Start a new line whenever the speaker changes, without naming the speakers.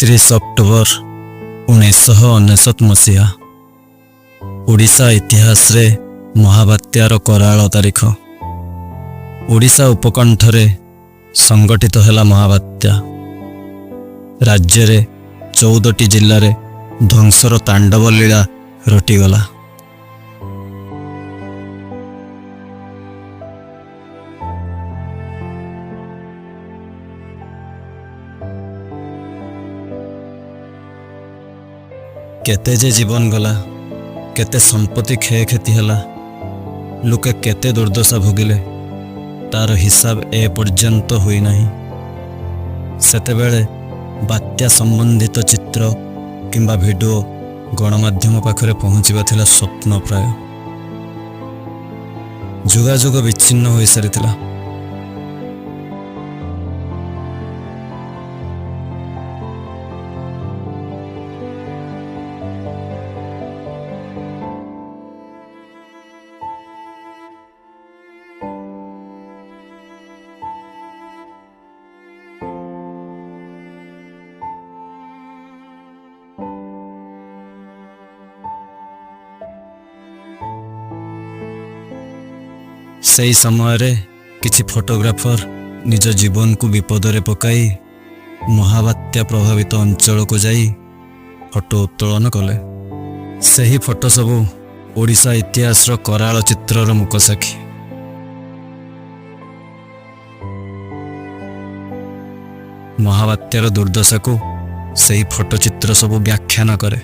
31 October 1999 ମସିହା ଓଡ଼ିଶା ଇତିହାସରେ ମହାବାତ୍ୟାର କରାଳ ତାରିଖ। ଓଡ଼ିଶା ଉପକଣ୍ଠରେ ସଂଗଠିତ ହେଲା ମହାବାତ୍ୟା। ରାଜ୍ୟରେ 14ଟି ଜିଲ୍ଲାରେ ଧ୍ୱଂସର ତାଣ୍ଡବ ଲୀଳା ରଟିଗଲା। କେତେ ଯେ ଜୀବନ ଗଲା, କେତେ ସମ୍ପତ୍ତି କ୍ଷୟକ୍ଷତି ହେଲା, ଲୋକେ କେତେ ଦୁର୍ଦ୍ଦଶା ଭୋଗିଲେ, ତାର ହିସାବ ଏ ପର୍ଯ୍ୟନ୍ତ ହୋଇନାହିଁ। ସେତେବେଳେ ବାତ୍ୟା ସମ୍ବନ୍ଧିତ ଚିତ୍ର କିମ୍ବା ଭିଡ଼ିଓ ଗଣମାଧ୍ୟମ ପାଖରେ ପହଞ୍ଚିବା ଥିଲା ସ୍ୱପ୍ନ ପ୍ରାୟ। ଯୋଗାଯୋଗ ବିଚ୍ଛିନ୍ନ ହୋଇସାରିଥିଲା। ସେହି ସମୟରେ କିଛି ଫଟୋଗ୍ରାଫର ନିଜ ଜୀବନକୁ ବିପଦରେ ପକାଇ ମହାବାତ୍ୟା ପ୍ରଭାବିତ ଅଞ୍ଚଳକୁ ଯାଇ ଫଟୋ ଉତ୍ତୋଳନ କଲେ। ସେହି ଫଟୋ ସବୁ ଓଡ଼ିଶା ଇତିହାସର କରାଳ ଚିତ୍ରର ମୂକସାକ୍ଷୀ। ମହାବାତ୍ୟାର ଦୁର୍ଦ୍ଦଶାକୁ ସେହି ଫଟୋଚିତ୍ର ସବୁ ବ୍ୟାଖ୍ୟାନ କରେ।